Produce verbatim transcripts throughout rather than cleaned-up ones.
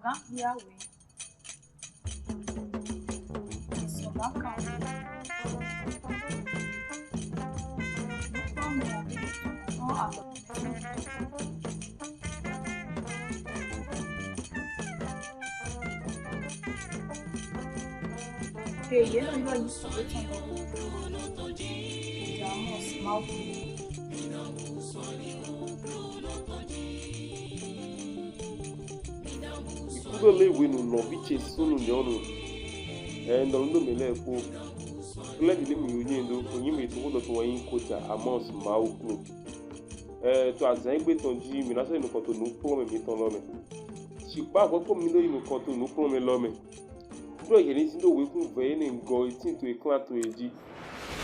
Gan ya we. Sɔba kan. Nukpɔmɛ tɔn alɔ. Ke ye nɔ yɔ yi sɔ etɔn lɔ. Ìdààmú ọ̀sìn máa wù. Kudo le wenu nɔvi ce sunu nyɔnu. Ɛ, nɔ nu do mi lɛ ko. Kle di ni mi yo nyi do, ko nyi mi to ko nɔ to wa yin ko ta, Amos Mawu klo. Ɛ, to azan egbe tɔn ji, mi na sɔ yi nukɔn to nukplɔnmɛ mitɔn lɔ mɛ. Shikpa vɔ ko mi do yi nukɔn to nukplɔnmɛ lɔ mɛ. Ɖo yɛ ni zin do wekun vɛ ye ne gɔ etin to eklan to eji.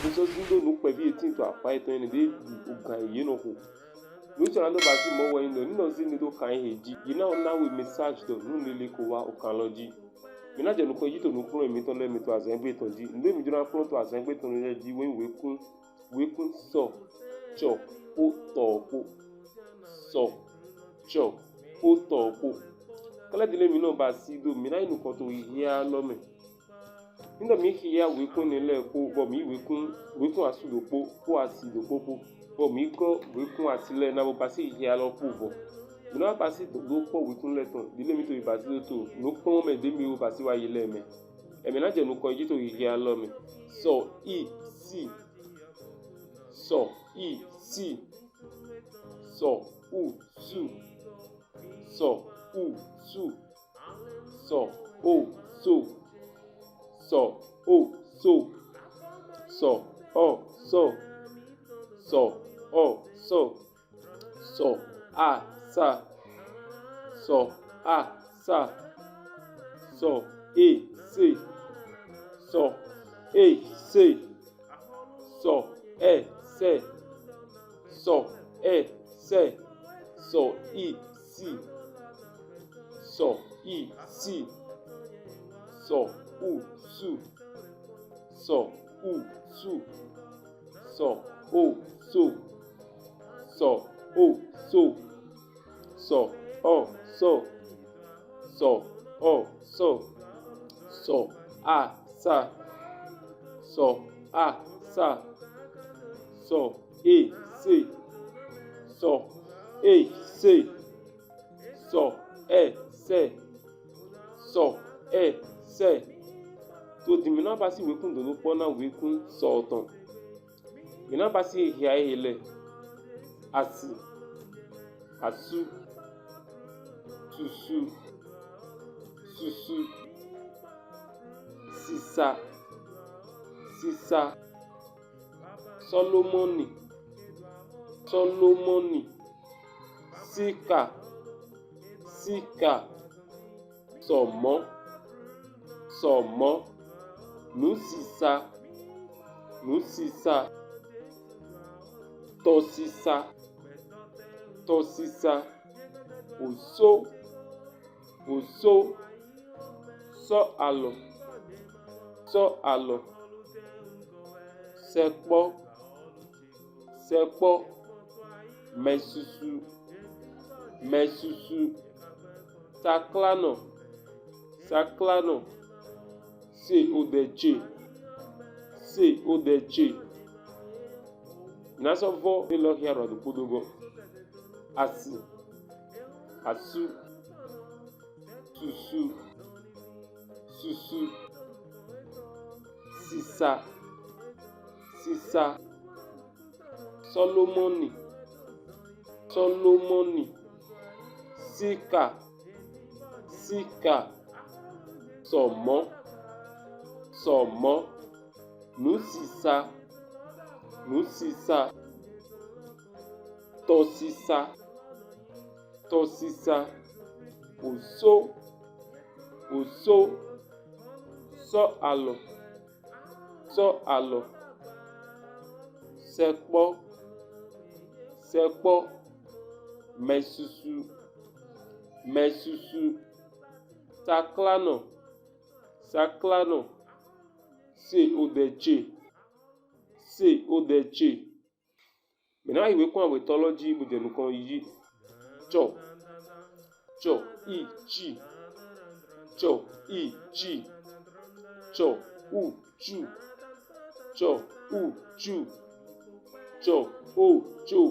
Ni sɔ zin do nu kpɛvi etin to akpa etɔn ye ne de ɖu ogan ye nɔ xo. Nu sɔ na do basi mɔ wɛ ni do ni nɔ zin do kan ye ji. Ye na na we message do nu lele ko wa okan lɔ ji. Mi na jɛ nukɔn ji to nukplɔn mitɔn lɛ mi to azan egbe tɔn ji. Nde mi jona kplɔn to azan egbe tɔn lɛ ji wɛ wekun wekun sɔ cɔ kpo tɔ kpo sɔ cɔ kpo tɔ kpo. Kɛlɛ di le mi nɔ basi do mi na yi nukɔn to hia lɔ mɛ. Nígbà mi hia wekun ne lɛ kpo bɔ mi wekun wekun asu do kpo kpo asi do kpo kpo bɔ mi gɔ wekun asi lɛ na bo basi hia lɔ kpo vɔ. Mi na basi do kpɔ wekun lɛ tɔn di le mi to yi basi do to nukplɔn mɛ de mi wo basi wa yi lɛ mɛ. Emi na jɛ nukɔn ji to hia lɔ mɛ. Sɔ i si. Sɔ i si. Sɔ u su. Sɔ u su. Sɔ o so. Sɔ o so. Sɔ ɔ sɔ. Sɔ ɔ sɔ. Sɔ a sa. Sɔ a sa. Sɔ e se. Sɔ e se. Sɔ ɛ sɛ. Sɔ ɛ sɛ. Sɔ i si. Sɔ i si. Sɔ u su. Sɔ u su. Sɔ o so. Sɔ o so. Sɔ ɔ sɔ. Sɔ ɔ sɔ. Sɔ a sa. Sɔ a sa. Sɔ e se. Sɔ e se. Sɔ ɛ sɛ. Sɔ ɛ sɛ. To di mi na basi wekun donu kpɔ na wekun sɔ tɔn. Mi na basi hia ehe lɛ. Asi. Asu. Susu. Susu. Sisa. Sisa. Sɔlomɔni. Sɔlomɔni. Sika. Sika. Sɔmɔ. Sɔmɔ. Nusisa. Nusisa. Tɔsisa. Tɔsisa. Oso. Oso. Sɔ alɔ. Sɔ alɔ. Sɛkpɔ. Sɛkpɔ. Mɛsusu. Mɛsusu. Saklanɔ. Saklanɔ. Se odɛ ce. Se odɛ ce. Nasɔ vɔ elɔ hia rɔ do kpodo gɔ. Asi. Asu. Susu. Susu. Sisa. Sisa. Sɔlomɔni. Sɔlomɔni. Sika. Sika. Sɔmɔ. Sɔmɔ. Nusisa. Nusisa. Tɔsisa. Tɔsisa. Oso. Oso. Sɔ alɔ. Sɔ alɔ. Sɛkpɔ. Sɛkpɔ. Mɛsusu. Mɛsusu. Saklanɔ. Saklanɔ. Se odɛ ce. Se odɛ ce. Mɛ na yi wekun awetɔ lɔ ji bo jɛ nukɔn yi. Cɔ. Cɔ i ci. Tsɔ, i, tsi. Tsɔ, u, tsu. Tsɔ, u, tsu. Tsɔ, o, tso.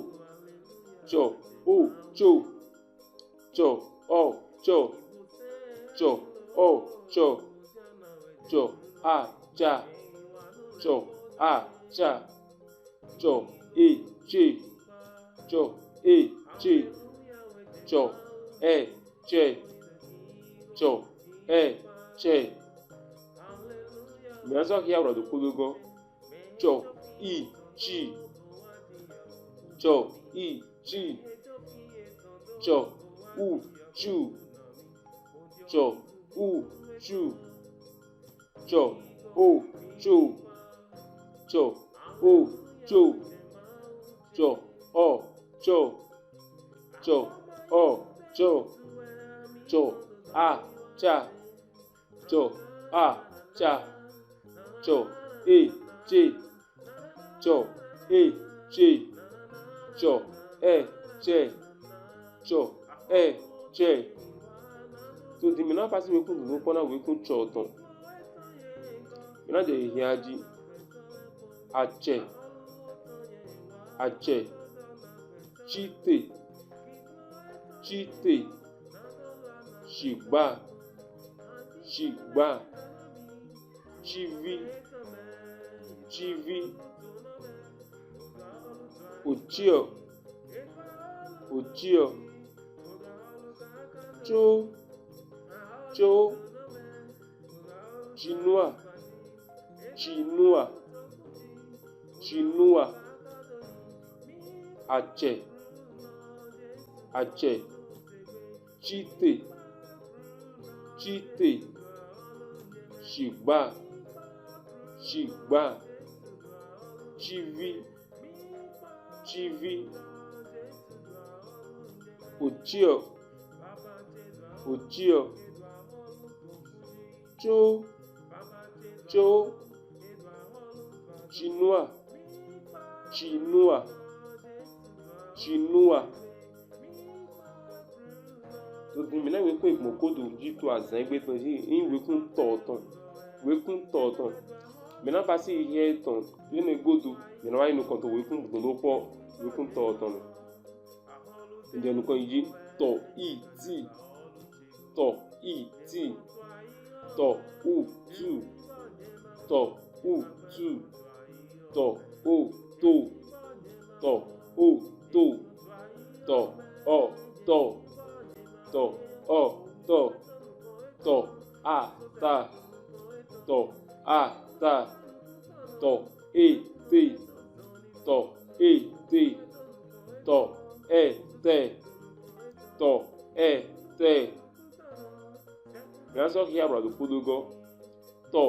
Tsɔ, o, tso. Tsɔ, ɔ, tsɔ. Tsɔ, ɔ, tsɔ. Tsɔ, a, tsa. Tsɔ, a, tsa. Tsɔ, e, tse. Tsɔ, e, tse. Tsɔ, ɛ, tsɛ. Tsɔ, ɛ, tsɛ. Mìazɔ xia wlɔ ɖokpo do gɔ. Tsɔ, i, tsi. Tsɔ, i, tsi. Tsɔ, u, tsu. Tsɔ, u, tsu. Tsɔ, o, tso. Tsɔ, o, tso. Tsɔ, ɔ, tsɔ. Tsɔ, ɔ, tsɔ. Tsɔ, a, tsa. Tsɔ, a, tsa. Tsɔ, e, tse. Tsɔ, e, tse. Tsɔ, ɛ, tsɛ. Tsɔ, ɛ, tsɛ. To din mì na pasi wekun dodo kpɔ na wekun tsɔ tɔn. Mì na jɛ hia ji. Atsɛ. Atsɛ. Tsite. Tsite. Shigba. Shigba. Tsivi. Tsivi. Otsiɔ. Otsiɔ. Tso. Tso. Tsinua. Tsinua. Tsinua. Atsɛ. Atsɛ. Tsite. Tsite. Shigba. Shigba. Tsivi. Tsivi. Otsiɔ. Otsiɔ. Tso. Tso. Tsinua. Tsinua. Tsinua. To din mì na wekun egbɔn kodo ji to azan egbe tɔn ji, yin wekun tɔ tɔn. Wekun tɔ tɔn. Mì na pasi hia tɔn, ye ne godo, mì na wa yi nukɔn to wekun dodo kpɔ, wekun tɔ tɔn mɛ. N jɛ nukɔn yi ji, tɔ, i, ti. Tɔ, i, ti. Tɔ, u, tu. Tɔ, u, tu. Tɔ, o, to. Tɔ, o, to. Tɔ, ɔ, tɔ. Tɔ, ɔ, tɔ. Tɔ, a, ta. Tɔ, a, ta. Tɔ, e, te. Tɔ, e, te. Tɔ, ɛ, tɛ. Tɔ, ɛ, tɛ. Mìazɔ xia wlɔ ɖokpo do gɔ. Tɔ,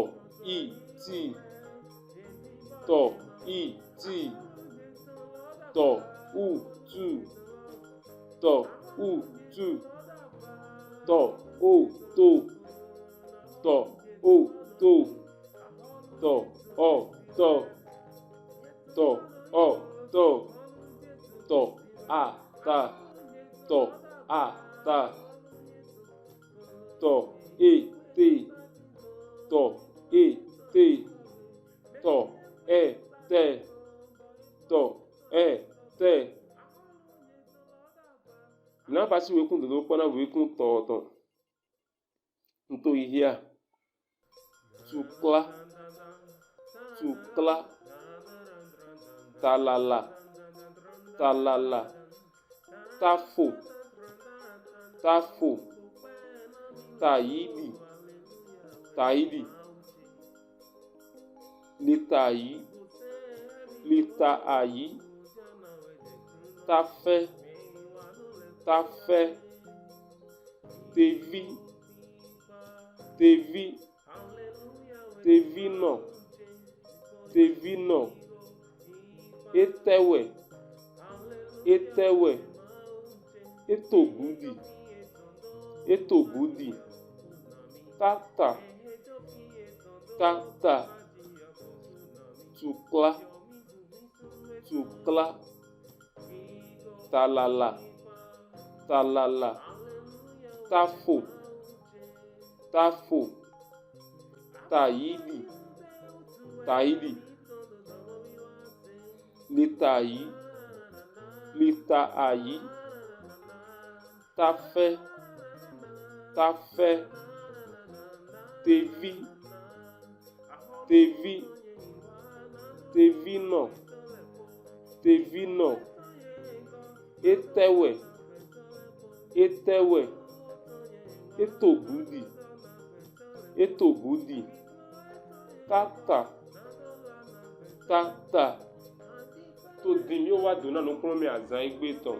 i, ti. Tɔ, i, ti. Tɔ, u, tu. Tɔ, u, tu. Tɔ, o, to. Tɔ, o, to. Tɔ, ɔ, tɔ. Tɔ, ɔ, tɔ. Tɔ, a, ta. Tɔ, a, ta. Tɔ, e, te. Tɔ, e, te. Tɔ, ɛ, tɛ. Tɔ, ɛ, tɛ. Na pasi wekun dodo kpɔ na wekun tɔ tɔn. N to yi hia. Tukla. Tukla. Talala. Talala. Tafo. Tafo. Tayidi. Tayidi. Litayi. Litaayi. Tafɛ. Tafɛ. Tevi. Tevi. Tevinɔ. Tevinɔ. Etɛwɛ. Etɛwɛ. Etogudi. Etogudi. Tata. Tata. Tukla. Tukla. Talala. Talala. Tafo. Tafo, tayidi, tayidi, leta ayi, leta ayi, tafɛ, tafɛ, tevi, tevi, tevinɔ, tevinɔ, etɛwɛ, etɛwɛ, etogudi, etogudi, tata, tata. To din mí wa do na nukplɔnmɛ azan egbe tɔn.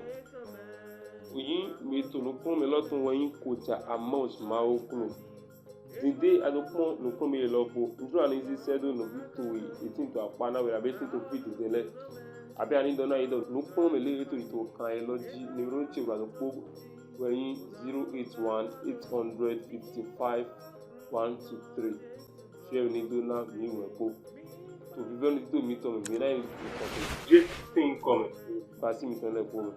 Oyin mí to nukplɔnmɛ lɔ tɔn wɛ yin Koca Amos Mawoklo. Dinde a do kpɔn nukplɔnmɛ lɔ bo. N jlo ani zisɛ do nɔvi towe e tin to akpa na wɛ abe e tin to fi dinde lɛ. Abe ani dɔ na yi dɔ nukplɔnmɛ lɛ e to yi to kan e lɔ ji. Numéro ce wa do kpo wɛ yin zero eight one eight hundred fifty five one two three. Share ni do na mi wɛ kpo. To vivɛ ni do mi tɔn mɛ mi na yi nukɔn to je tin kɔmɛ. Basi mi tɔn lɛ kpo mɛ.